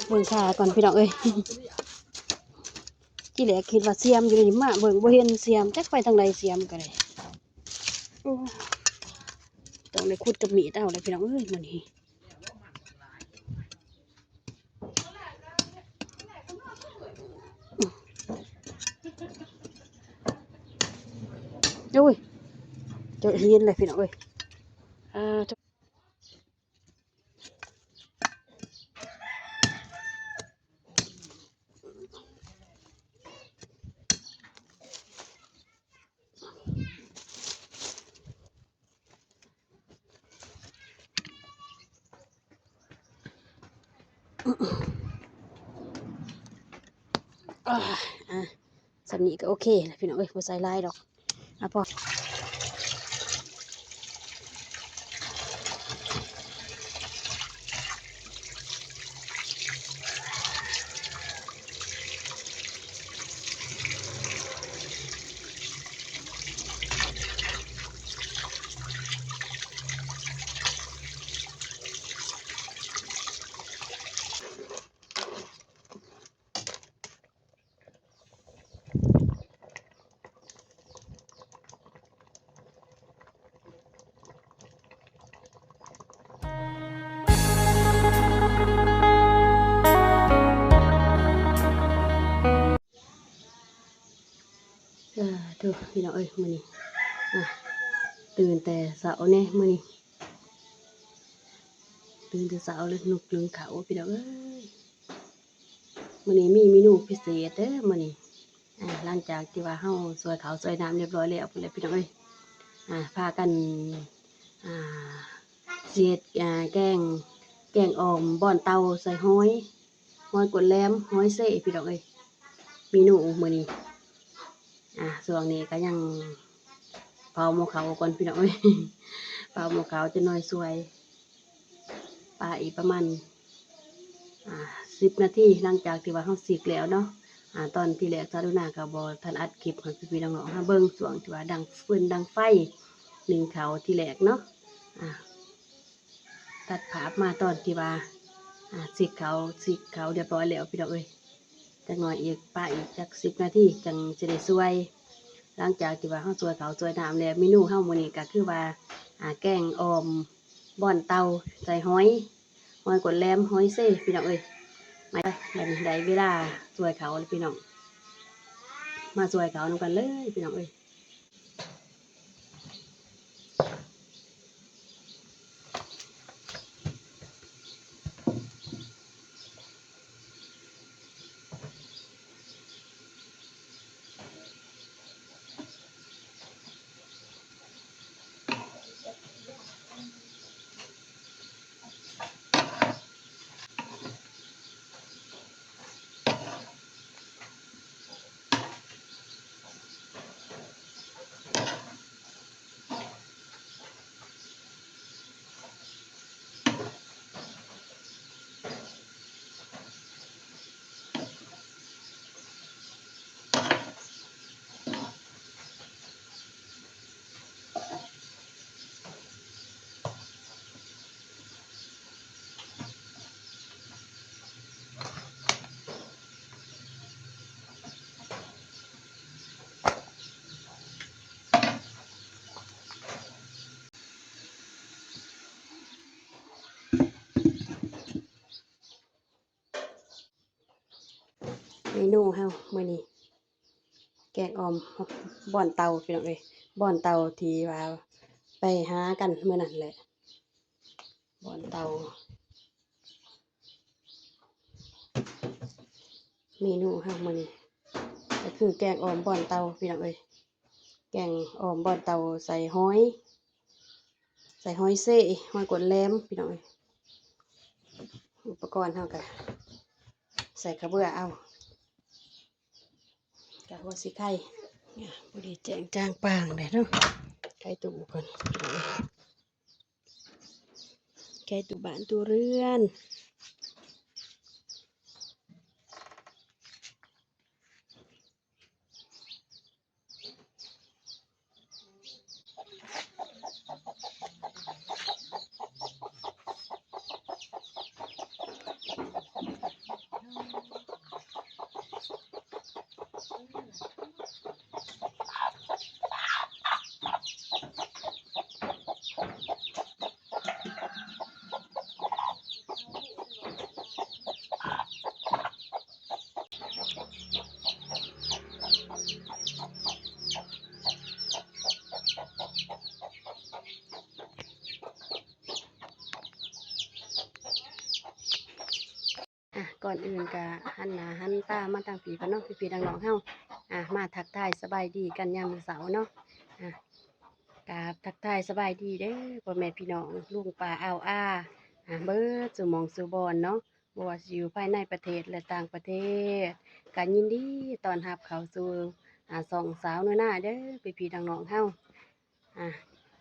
ເບິ່ງຊາກ່ອນພີ່ນ້ອງເອີຍ. ທີແລກຄິດວ່າສຽມຢູ່ນີ້ ມາເບິ່ງບໍ່ເຫັນສຽມ ຈັກໄປທາງໃດສຽມກໍໄດ້. ໂອ້ ຕ້ອງໄດ້ຂຸດກັບມີດເອົາແຫຼະພີ່ນ້ອງເອີຍ ມື້ນີ້. ໂອ້ຍ ເຈີຫີນເລີຍພີ່ນ້ອງເອີຍ. ອ່າ ອ່າ ອ່າ ສ່ຳນີ້ກໍໂອເຄແລ້ວພີ່ນ້ອງເອີຍ ບໍ່ໃສ່ຫຼາຍດອກ. ອ່ະ ພໍ. ສາທຸ ພີ່ນ້ອງເອີຍ ມື້ນີ້ ອ່າ ຕື່ນແຕ່ເຊົ້າແດ່ມື້ນີ້ ຕື່ນແຕ່ເຊົ້າເລີຍ ລຸກໜຶ້ງເຂົ້າ ພີ່ນ້ອງເອີຍ. ມື້ນີ້ມີເມນູພິເສດເດີມື້ນີ້ ອ່າ ຫຼັງຈາກທີ່ວ່າເຮົາຊ່ວຍເຂົ້າຊ່ວຍນ້ຳຮຽບຮ້ອຍແລ້ວພຸ້ນແຫຼະພີ່ນ້ອງເອີຍ ອ່າ ພາກັນ ອ່າ ຊິເຮັດ ອ່າ ແກງ ແກງອ່ອມບ່ອນເຕົ່າໃສ່ຫອຍ ຫອຍກົດແຫຼມ ຫອຍເຊ ພີ່ນ້ອງເອີຍ ເມນູມື້ນີ້. ອ່າ ຊ່ວງນີ້ກໍຍັງເຜົາໝໍ້ເຂົ້າກ່ອນພີ່ນ້ອງເອີຍ ເຜົາໝໍ້ເຂົ້າຈັກໜ້ອຍ ຊ່ວຍປາອີກປະມານ ອ່າ ສິບນາທີ ຫຼັງຈາກທີ່ວ່າເຮົາຊິກແລ້ວເນາະ. ອ່າ ຕອນທີແລກສາວລຸນາກໍບໍ່ທັນອັດຄລິບໃຫ້ພີ່ໆນ້ອງໆເຮົາເບິ່ງ ຊ່ວງທີ່ວ່າດັງຟືນດັງໄຟ ໜຶ້ງເຂົ້າທີແລກເນາະ. ອ່າ ຕັດພາບມາຕອນທີ່ວ່າ ອ່າ ຊິກເຂົ້າ ຊິກເຂົ້າຮຽບຮ້ອຍແລ້ວພີ່ນ້ອງເອີຍ. ຈັກໜ້ອຍອີກ ປາອີກຈັກສິບນາທີ ຈັ່ງຊິໄດ້ຊ່ວຍ. ຫຼັງຈາກທີ່ວ່າເຮົາຊ່ວຍເຂົ້າຊ່ວຍນ້ຳແລ້ວ ເມນູເຮົາມື້ນີ້ກໍຄືວ່າ ອ່າ ແກງອ່ອມບ່ອນເຕົ່າໃສ່ຫອຍ ຫອຍກົດແຫຼມ ຫອຍເຊ ພີ່ນ້ອງເອີຍ. ມາ ບັດນີ້ໄດ້ເວລາຊ່ວຍເຂົ້າແລ້ວພີ່ນ້ອງ ມາຊ່ວຍເຂົ້ານຳກັນເລີຍພີ່ນ້ອງເອີຍ. ເມນູເຮົາມື້ນີ້ ແກງອ່ອມບ່ອນເຕົ່າພີ່ນ້ອງເອີຍ ບ່ອນເຕົ່າທີ່ວ່າໄປຫາກັນມື້ນັ້ນແຫຼະ ບ່ອນເຕົ່າ. ເມນູເຮົາມື້ນີ້ກໍຄືແກງອ່ອມບ່ອນເຕົ່າພີ່ນ້ອງເອີຍ ແກງອ່ອມບ່ອນເຕົ່າໃສ່ຫອຍ ໃສ່ຫອຍເຊ ຫອຍກົດແຫຼມພີ່ນ້ອງເອີຍ. ອຸປະກອນເຮົາກໍໃສ່ຂະເບືອເອົາ ກະຫົວຊິໄຄ ພໍດີແຈ້ງຈາງປາງແດ່ເນາະ ໄຄຕູ້ກ່ອນ ໄຄຕູ້ບ້ານຕູ້ເຮືອນ. ກ່ອນອື່ນກະຫັນໜ້າຫັນຕາມາທາງພີ້ກ່ອນເນາະ ພີ່ໆນ້ອງໆເຮົາ ອ່າ ມາທັກທາຍສະບາຍດີກັນຍາມມື້ເຊົ້າເນາະ ອ່າ ກາບທັກທາຍສະບາຍດີເດີພໍ່ແມ່ພີ່ນ້ອງ ລຸງປ້າອາວອາ ອ່າ ເບິດສູ່ໝ່ອງສູ່ບ່ອນເນາະ ບໍ່ວ່າຊິຢູ່ພາຍໃນປະເທດ ແລະ ຕ່າງປະເທດ ກະຍິນດີຕ້ອນຮັບເຂົ້າສູ່ ອ່າ ຊ່ອງສາວໜູນາເດີ ພີ່ໆນ້ອງໆເຮົາ ອ່າ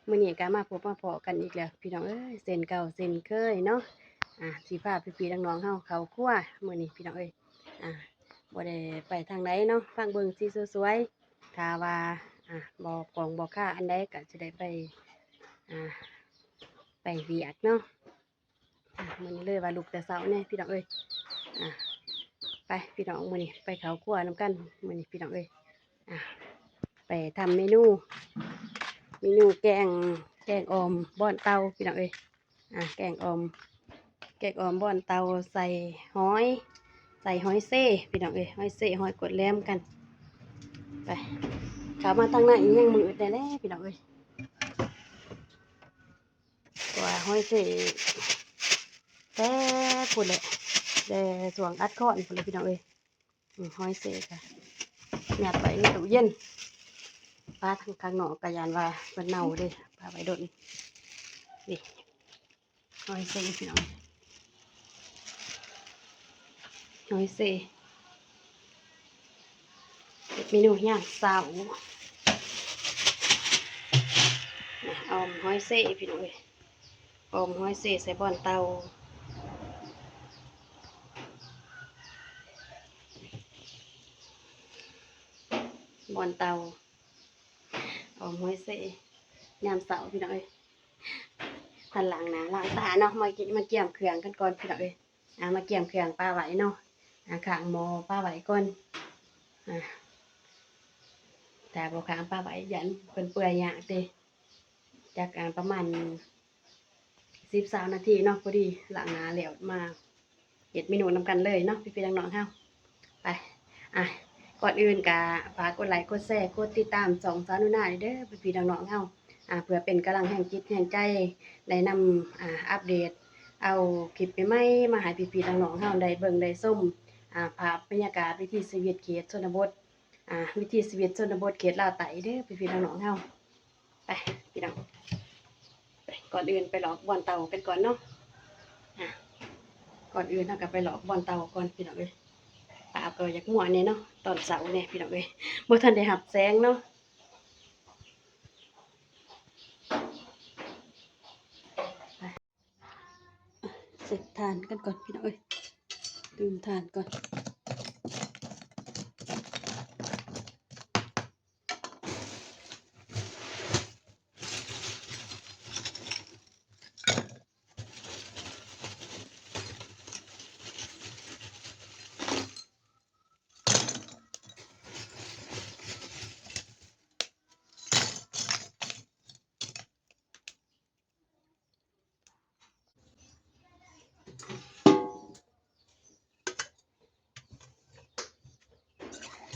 ມື້ນີ້ກໍມາພົບມາພໍ້ກັນອີກແລ້ວພີ່ນ້ອງເອີຍ ເຊັ່ນເກົ່າເຊັ່ນເຄີຍເນາະ ອ່າ ຊິພາພີ່ໆນ້ອງໆເຮົາເຂົ້າຄົວມື້ນີ້ພີ່ນ້ອງເອີຍ ອ່າ ບໍ່ໄດ້ໄປທາງໃດເນາະ ຟັງເບິ່ງຊິສວຍໆ ຖ້າວ່າ ອ່າ ບໍ່ກ້ອງບໍ່ຄາອັນໃດກໍຊິໄດ້ໄປ ອ່າ ໄປວຽກເນາະ. ອ່ະ ມື້ນີ້ເລີຍວ່າລຸກແຕ່ເຊົ້າແດ່ພີ່ນ້ອງເອີຍ ອ່ະ ໄປພີ່ນ້ອງ ມື້ນີ້ໄປເຂົ້າຄົວນຳກັນ ມື້ນີ້ພີ່ນ້ອງເອີຍ ອ່ະ ໄປທຳເມນູ ເມນູແກງ ແກງອ່ອມບ່ອນເຕົ່າພີ່ນ້ອງເອີຍ ອ່ະ ແກງອ່ອມ ແກງອ່ອມບ່ອນເຕົ່າໃສ່ຫອຍ ໃສ່ຫອຍເຊພີ່ນ້ອງເອີຍ ຫອຍເຊ ຫອຍກົດແຫຼມກັນ ໄປ ເຂົ້າມາທາງໃນຍັງມືດແດ່ແຫຼະພີ່ນ້ອງເອີຍ. ວ່າຫອຍເຊແຕ່ພຸ້ນແຫຼະ ແຕ່ຊ່ວງອັດຄອນພຸ້ນແຫຼະພີ່ນ້ອງເອີຍ ອືມ ຫອຍເຊກະຍັດໄວ້ໃນຕູ້ເຢັນ ປາທາງຂ້າງນອກກະຢ້ານວ່າເພິ່ນເນົ່າເດ້ ປາໄວ້ດົນ ນີ້ ຫອຍເຊພີ່ນ້ອງ ຫອຍເຊ ເຮັດເມນູຍາມເຊົ້າ ອ່ອມຫອຍເຊພີ່ນ້ອງເອີຍ ອ່ອມຫອຍເຊໃສ່ບ່ອນເຕົ່າ ບ່ອນເຕົ່າ ອ່ອມຫອຍເຊຍາມເຊົ້າພີ່ນ້ອງເອີຍ ທັນລ້າງໜ້າລ້າງຕາເນາະ ມາກິນ ມາກຽມເຄື່ອງກັນກ່ອນພີ່ນ້ອງເອີຍ ອ່າ ມາກຽມເຄື່ອງປາໄວ້ເນາະ ອ່າ ຄ້າງໝໍ້ປາໄວ້ກ່ອນ ອ່າ ຖ້າບໍ່ຄ້າງປາໄວ້ຢ້ານເພິ່ນເປື່ອຍຍາກເດ້ ຈັກ ອ່າ ປະມານສິບ ຊາວນາທີເນາະ ພໍດີລ້າງໜ້າແລ້ວມາ ເຮັດເມນູນຳກັນເລີຍເນາະ ພີ່ໆນ້ອງໆເຮົາ ໄປ ອ່ະ ກ່ອນອື່ນກະຝາກກົດໄລ ກົດແຊ ກົດຕິດຕາມຊ່ອງສາວໜູນາເດີ ພີ່ໆນ້ອງໆເຮົາ ອ່າ ເພື່ອເປັນກຳລັງແຮງຈິດແຮງໃຈ ໄດ້ນຳ ອ່າ ອັບເດດເອົາຄລິບໃໝ່ໆມາໃຫ້ພີ່ໆນ້ອງໆເຮົາໄດ້ເບິ່ງໄດ້ຊົມ ອ່າ ພາບບັນຍາກາດວິຖີຊີວິດເຂດຊົນນະບົດ ອ່າ ວິຖີຊີວິດຊົນນະບົດເຂດລາວໃຕ້ເດີ ພີ່ໆນ້ອງໆເຮົາ. ໄປພີ່ນ້ອງ ໄປ ກ່ອນອື່ນໄປຫຼອກບ່ອນເຕົ່າກັນກ່ອນເນາະ ອ່າ ກ່ອນອື່ນເຮົາກໍໄປຫຼອກບ່ອນເຕົ່າກ່ອນພີ່ນ້ອງເອີຍ ພາບກໍຢາກມົວແດ່ເນາະ ຕອນເຊົ້າແດ່ພີ່ນ້ອງເອີຍ ບໍ່ທັນໄດ້ຮັບແສງເນາະ ໄປ ເສັກຖ່ານກັນກ່ອນພີ່ນ້ອງເອີຍ ຕື່ມຖ່ານກ່ອນ.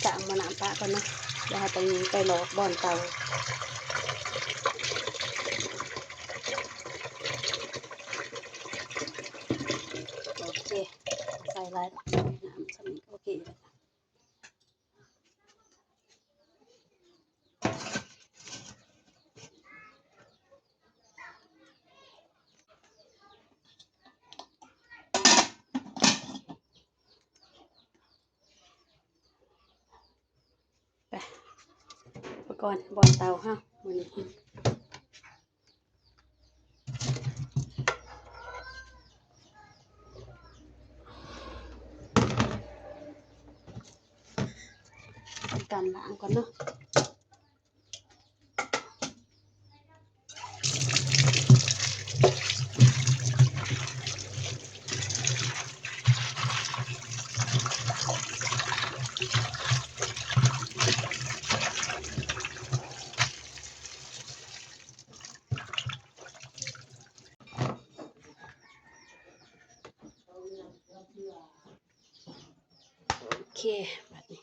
ຈາກໝໍ້ນ້ຳປະກ່ອນເນາະ ແລ້ວເຮົາຕ້ອງໄປຫຼອກບ່ອນເຕົ່າ ໂອເຄ ໃສ່ຫຼາຍດອກ ນ້ຳສ່ຳນີ້ໂອເຄແລ້ວ. ໄປ ອຸປະກອນບ່ອນເຕົ່າເຮົາມື້ນີ້ ການລ້າງກ່ອນເນາະ. ໂອເຄ ບາດນີ້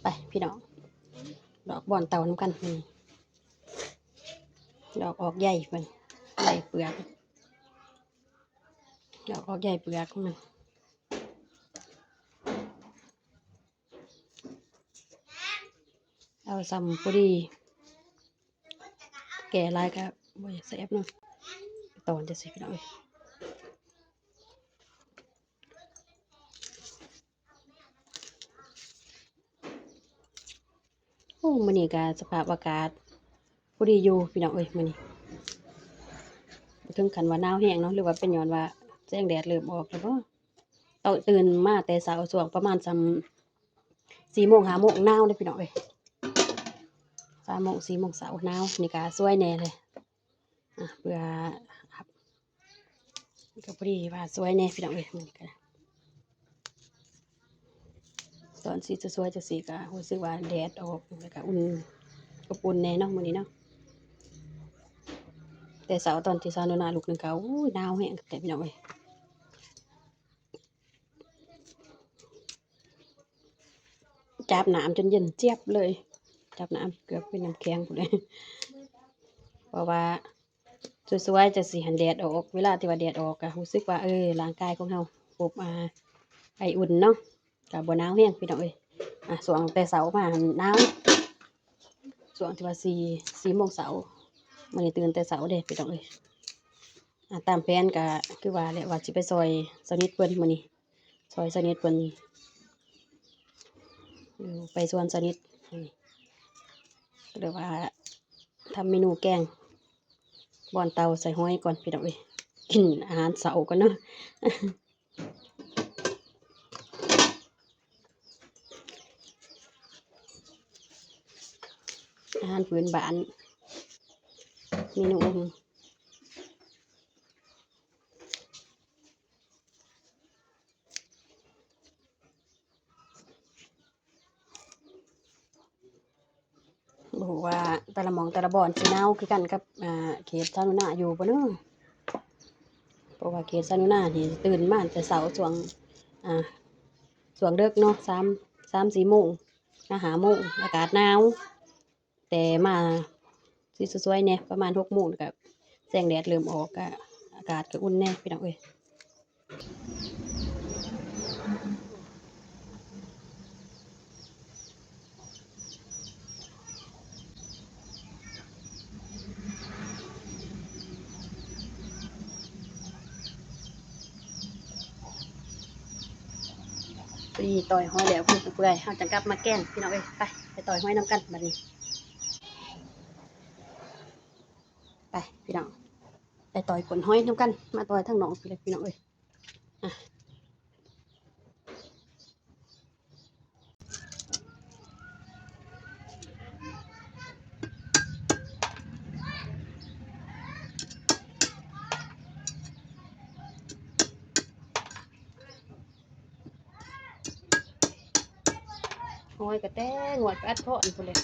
ໄປພີ່ນ້ອງ ຫຼອກບ່ອນເຕົ່ານຳກັນ ນີ້ ໄປ ດອກອອກໃຍມັນ ໃຍເປືອກ ດອກອອກໃຍເປືອກມັນ ເອົາສ່ຳພໍດີ ແກ່ຫຼາຍກໍບໍ່ຢາກແຊບເນາະ ຕອນຈັ່ງຊີ້ພີ່ນ້ອງເອີຍ. ໂອ້ ມື້ນີ້ກໍສະພາບອາກາດພໍດີຢູ່ພີ່ນ້ອງເອີຍ ມື້ນີ້ ບໍ່ເຖິງຂັ້ນວ່າໜາວແຮງເນາະ ຫຼືວ່າເປັນຍ້ອນວ່າແສງແດດເລີ່ມອອກແລ້ວບໍ? ເຕົ້າ ຕື່ນມາແຕ່ເຊົ້າ ຊ່ວງປະມານສ່ຳສີ່ໂມງ ຫ້າໂມງ ໜາວເດ້ພີ່ນ້ອງເອີຍ ສາມໂມງ ສີ່ໂມງເຊົ້າ ໜາວ. ນີ້ກໍສວຍແດ່ເລີຍ ອ່າ ເພື່ອ ກໍພໍດີວ່າສວຍແດ່ພີ່ນ້ອງເອີຍ ມື້ນີ້ກໍ ຕອນສີສວຍໆ ຈັ່ງຊີ້ກໍຮູ້ສຶກວ່າແດດອອກ ແລ້ວກໍອຸ່ນ ອົບອຸ່ນແດ່ເນາະ ມື້ນີ້ເນາະ. ແຕ່ເຊົ້າຕອນທີ່ສາວໜູນາລຸກນັ້ນກໍ ໂອ້ຍ ໜາວແຮງແທ້ພີ່ນ້ອງເອີຍ. ຈັບນ້ຳຈົນເຢັນຈຽບເລີຍ ຈັບນ້ຳເກືອບເປັນນ້ຳແຂງພຸ້ນເລີຍ ເພາະວ່າສວຍໆ ຈັ່ງຊີ້ຫັ້ນແດດອອກ ເວລາທີ່ວ່າແດດອອກກໍຮູ້ສຶກວ່າ ເອີ ຮ່າງກາຍຂອງເຮົາອົບ ອາ ໄອອຸ່ນເນາະ ກໍບໍ່ໜາວແຮງພີ່ນ້ອງເອີຍ. ອ່າ ຊ່ວງແຕ່ເຊົ້າມາຫັ້ນໜາວ ຊ່ວງທີ່ວ່າສີ່ ສີ່ໂມງເຊົ້າ ມື້ນີ້ຕື່ນແຕ່ເຊົ້າເດ້ພີ່ນ້ອງເອີຍ. ອ່າ ຕາມແຜນກໍຄືວ່າແຫຼະ ວ່າຊິໄປຊ່ອຍສະນິດເພິ່ນມື້ນີ້ ຊ່ອຍສະນິດເພິ່ນ ຢູ່ ໄປສວນສະນິດ ກໍເລີຍວ່າທຳເມນູແກງບອນເຕົາໃສ່ຫອຍກ່ອນພີ່ນ້ອງເອີຍ ກິນອາຫານເຊົ້າກ່ອນເນາະ. ອາຫານພື້ນບ້ານ ເມນູ ບໍ່ຮູ້ວ່າແຕ່ລະໝ່ອງແຕ່ລະບ່ອນຊິໜາວຄືກັນກັບ ອ່າ ເຂດຊາວໜູນາຢູ່ບໍ່ເນາະ ເພາະວ່າເຂດຊາວໜູນານີ້ຕື່ນມາແຕ່ເຊົ້າ ຊ່ວງ ອ່າ ຊ່ວງເດິກເນາະ ສາມ ສາມສີ່ໂມງ ມາຫ້າໂມງ ອາກາດໜາວ ແຕ່ມາຊິສວຍໆ ແດ່ ປະມານຫົກໂມງ ແລ້ວກໍແສງແດດເລີ່ມອອກ ກໍອາກາດກໍອຸ່ນແດ່ພີ່ນ້ອງເອີຍ. ພໍດີຕ່ອຍຫອຍແລ້ວ ເປື່ອຍ ເຮົາຈັ່ງກັບມາແກງພີ່ນ້ອງເອີຍ. ໄປ ໄປຕ່ອຍຫອຍນຳກັນບັດນີ້ ໄປພີ່ນ້ອງ ໄປຕ່ອຍກົ້ນຫອຍນຳກັນ. ມາຕ່ອຍທາງນອກພີ້ແຫຼະພີ່ນ້ອງເອີຍ. ອ່ະ ຫອຍກະແຕ່ງວດໄປອັດເພາະອັນພຸ້ນແຫຼະ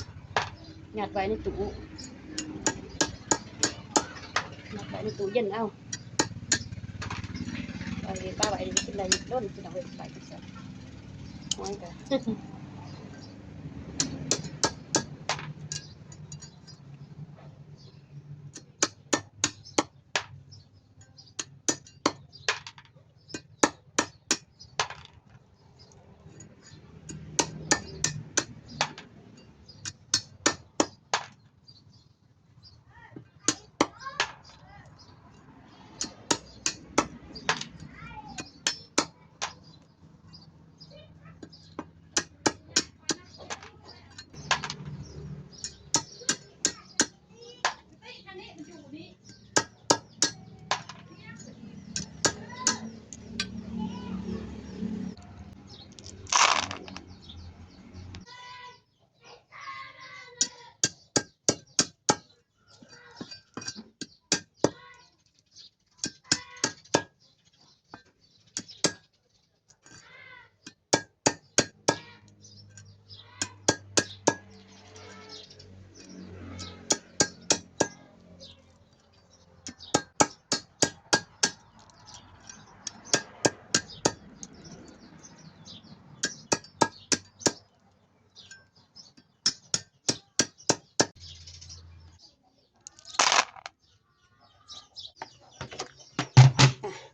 ຍັດໄວ້ໃນຕູ້ ຍັດໄວ້ໃນຕູ້ເຢັນເອົາ ໄວ້ປະໄວ້ກິນໄດ້ດົນ ກິນເອົາໄວ້ໄປ ຫອຍກະ. ຫ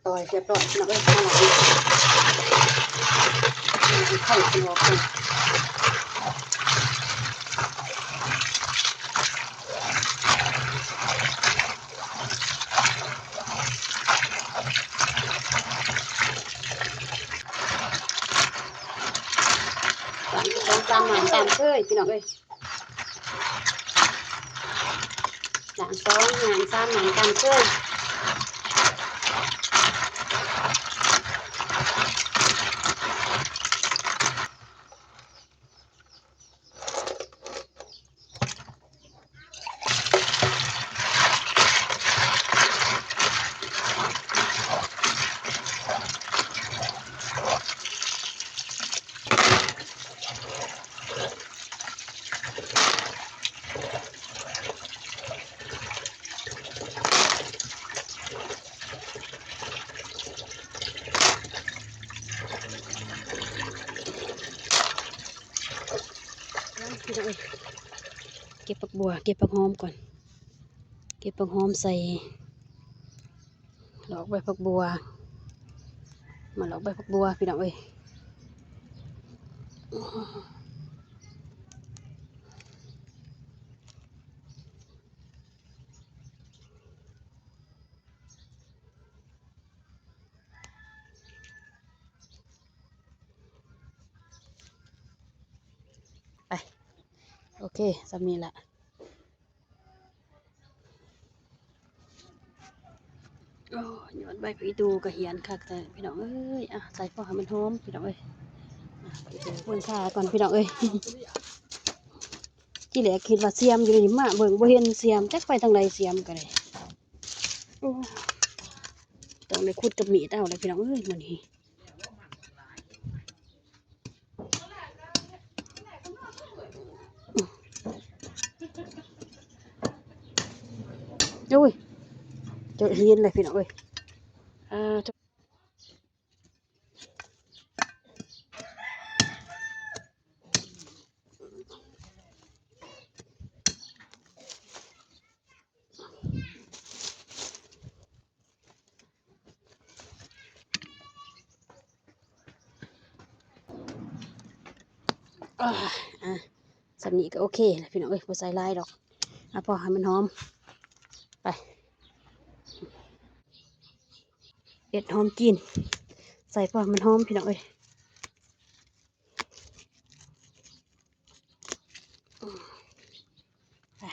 ຮຽບຮ້ອຍພີ່ນ້ອງເອີຍ ມາລ້າງ ລ້າງໄຂ່ອອກກ່ອນ ລ້າງສອງສາມນ້ຳຕາມເຄີຍ ພີ່ນ້ອງເອີຍ. ລ້າງສອງ ລ້າງສາມ ລ້າງຕາມເຄີຍ. ພີ່ນ້ອງເອີຍ ເກັບຜັກບົ່ວ ເກັບຜັກຫອມກ່ອນ ເກັບຜັກຫອມໃສ່ ຫຼອກໃບຜັກບົ່ວ ມາຫຼອກໃບຜັກບົ່ວ ພີ່ນ້ອງເອີຍ. ໄປ ໂອເຄ ສ່ຳນີ້ລະ. ໂອ້ ຍອດໃບຜັກອີ່ຕູກະຫຽນຄັກແທ້ພີ່ນ້ອງເອີຍ. ອ່ະ ໃສ່ພໍໃຫ້ມັນຫອມພີ່ນ້ອງເອີຍ. ອ່ະ ຜັກອີ່ຕູເບິ່ງຖ້າກ່ອນພີ່ນ້ອງເອີຍ. ທີແລກຄິດວ່າສຽມຢູ່ນີ້ ມາເບິ່ງບໍ່ເຫັນສຽມ ຈັກໄປທາງໃດສຽມກະໄດ້. ໂອ້ ຕ້ອງໄດ້ຂຸດກັບມີດເອົາແລ້ວພີ່ນ້ອງເອີຍ ມື້ນີ້. ໂອ້ຍ ເຈີຫີນແລ້ວພີ່ນ້ອງເອີຍ. ອ່າ ອ່າ ອ່າ ສ່ຳນີ້ກະໂອເຄແລ້ວພີ່ນ້ອງເອີຍ ບໍ່ໃສ່ຫຼາຍດອກ. ເອົາພໍໃຫ້ມັນຫອມ ໄປ ເຫັດຫອມຈີນ ໃສ່ພໍໃຫ້ມັນຫອມພີ່ນ້ອງເອີຍ. ໄປ.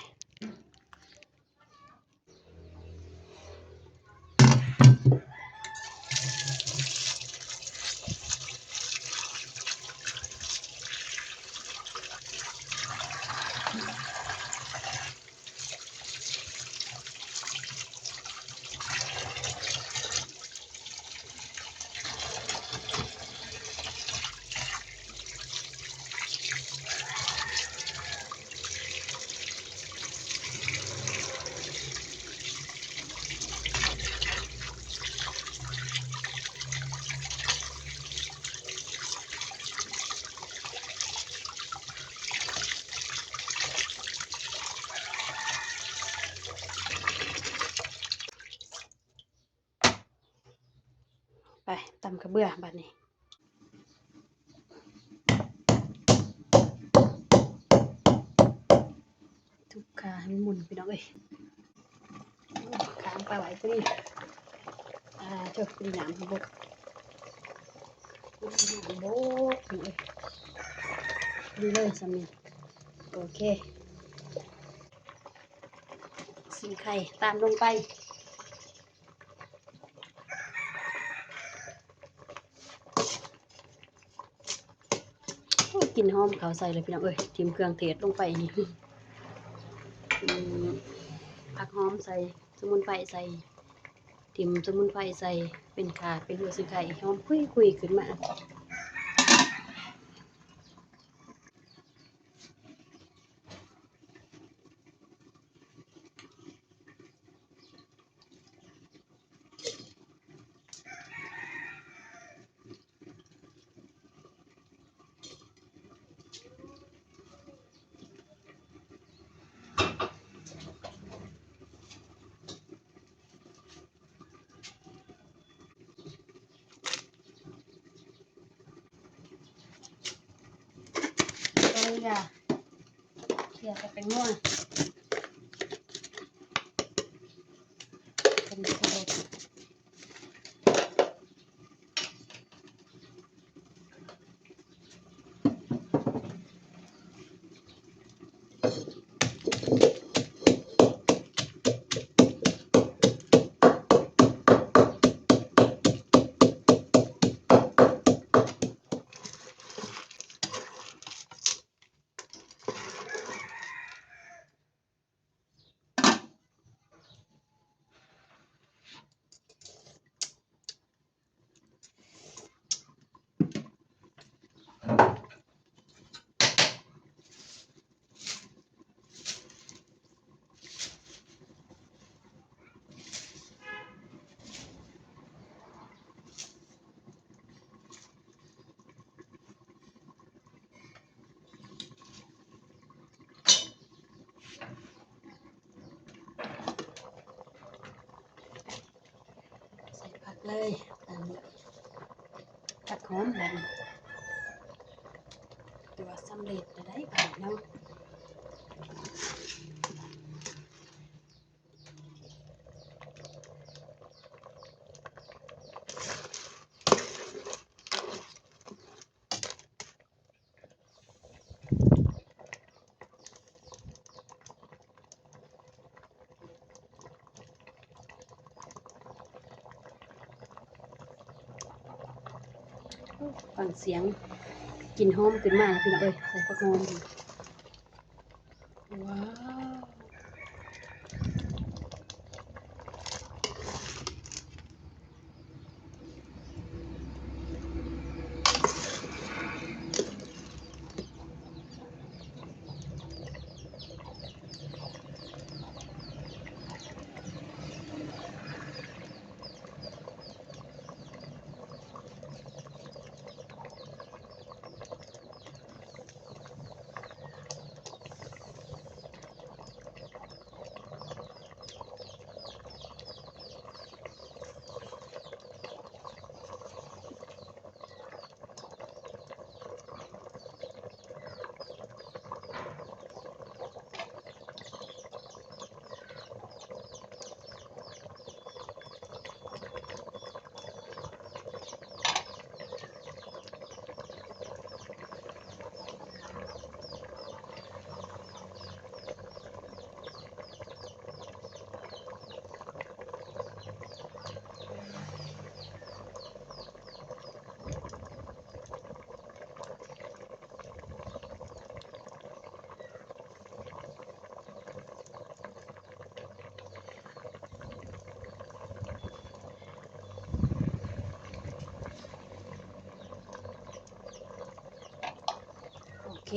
ໄປ ຕຳຂະເບືອບາດນີ້ ທຸບຂ່າໃຫ້ມັນໝຸ່ນພີ່ນ້ອງເອີຍ. ໂອ້ ຄ້າງປາໄວ້ຕົວນີ້ ອ່າ ເຈົ້າ ນ້ຳບົກ ນ້ຳບົກພີ່ນ້ອງເອີຍ. ດີເລີຍສ່ຳນີ້ ໂອເຄ ຊິງໄຂ່ຕາມລົງໄປ. ໂອ້ຍ ກິ່ນຫອມເຂົ້າໃສ່ເລີຍພີ່ນ້ອງເອີຍ. ຖິ້ມເຄື່ອງເທດລົງໄປນີ້ ອືມ ຜັກຫອມໃສ່ ສະໝຸນໄພໃສ່ ຖິ້ມສະໝຸນໄພໃສ່ ເປັນຂ່າ ເປັນຫົວຊິງໄຂ່ ຫອມຄຸຍໆຂຶ້ນມາ. ເກືອ ເກືອກັບແປ້ງນົວ ເປັນສູດ. ໃສ່ຜັກເລີຍ ຕາມດ້ວຍຜັກຫອມ ບາດນີ້ຖືວ່າສຳເລັດແລ້ວໄດ໋ບາດນີ້ເນາະ. ຟັງສຽງ ກິ່ນຫອມຂຶ້ນມາແລ້ວພີ່ນ້ອງເອີຍ ໃສ່ຜັກຫອມ. ວ້າວ ໂອເຄ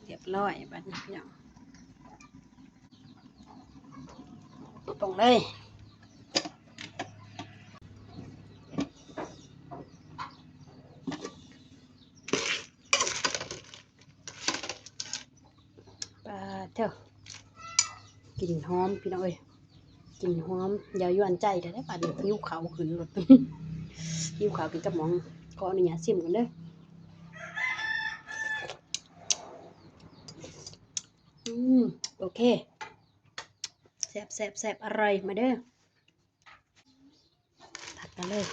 ຮຽບຮ້ອຍ ບາດນີ້ພີ່ນ້ອງ ລົງເລີຍ. ປາດເທີ ກິ່ນຫອມພີ່ນ້ອງເອີຍ ກິ່ນຫອມຢາວຍວນໃຈແທ້ໆ ບາດນີ້ຫິວເຂົ້າຂຶ້ນໂລດ ຫິວເຂົ້າຂຶ້ນກັບໝອງ. ຂໍອະນຸຍາດຊິມກ່ອນເດີ. ອືມ ໂອເຄ ແຊບໆໆ ອະຮ່ອຍ ມາເດີ. ຕັກມາເລີຍ.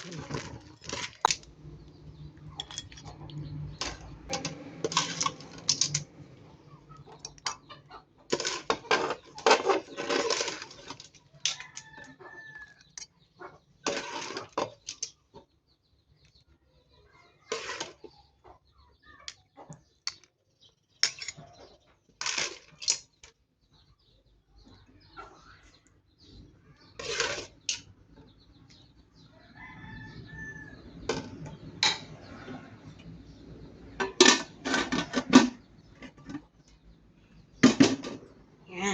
ອ່າ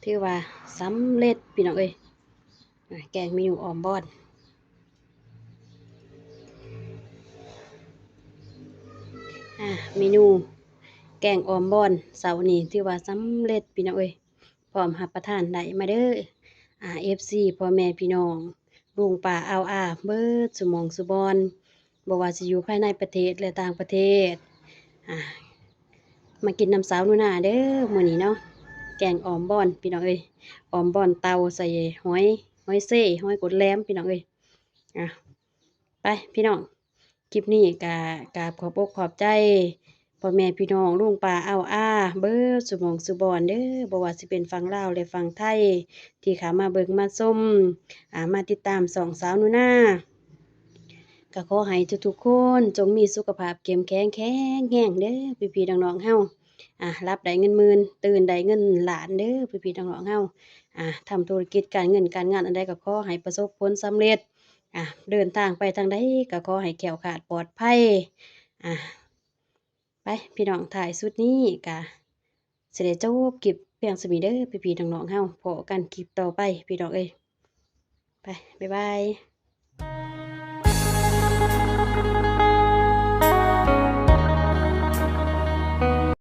ຖືວ່າສຳເລັດພີ່ນ້ອງເອີຍ. ອ່າ ແກງເມນູອ່ອມບອນ ອ່າ ເມນູແກງອ່ອມບອນເຊົ້ານີ້ຖືວ່າສຳເລັດພີ່ນ້ອງເອີຍ ພ້ອມຮັບປະທານໄດ້. ມາເດີ ອ່າ ເອັຟຊີ ພໍ່ແມ່ພີ່ນ້ອງ ລຸງປ້າອາວອາ ເບິດສູ່ໝ່ອງສູ່ບ່ອນ ບໍ່ວ່າຊິຢູ່ພາຍໃນປະເທດ ແລະ ຕ່າງປະເທດ. ອ່າ ມາກິນນຳສາວໜູນາເດີມື້ນີ້ເນາະ ແກງອ່ອມບອນພີ່ນ້ອງເອີຍ ອ່ອມບອນເຕົ່າໃສ່ຫອຍ ຫອຍເຊ ຫອຍກົດແຫຼມພີ່ນ້ອງເອີຍ ອ່າ ໄປພີ່ນ້ອງ ຄລິບນີ້ກະກາບຂອບອົກຂອບໃຈພໍ່ແມ່ພີ່ນ້ອງລຸງປ້າອາວອາເບິດສູ່ໝ່ອງສູ່ບ່ອນເດີ ບໍ່ວ່າຊິເປັນຝັ່ງລາວ ແລະ ຝັ່ງໄທ ທີ່ເຂົ້າມາເບິ່ງມາຊົມ ອ່າ ມາຕິດຕາມຊ່ອງສາວໜູນາ ກະຂໍໃຫ້ທຸກໆຄົນຈົ່ງມີສຸຂະພາບເຂັ້ມແຂງແຂງແຮງເດີພີ່ໆນ້ອງໆເຮົາ ອ່າ ຫຼັບໄດ້ເງິນໝື່ນ ຕື່ນໄດ້ເງິນລ້ານເດີພີ່ໆນ້ອງໆເຮົາ ອ່າ ທຳທຸລະກິດການເງິນການງານອັນໃດກໍຂໍໃຫ້ປະສົບຜົນສຳເລັດ ອ່າ ເດີນທາງໄປທາງໃດກໍຂໍໃຫ້ແຄ້ວຄາດປອດໄພ ອ່າ ໄປພີ່ນ້ອງ ທ້າຍສຸດນີ້ກະຊິໄດ້ຈົບຄລິບພຽງສ່ຳນີ້ເດີພີ່ໆນ້ອງໆເຮົາ ພໍ້ກັນຄລິບຕໍ່ໄປພີ່ນ້ອງເອີຍ ໄປ ບາຍບາຍ.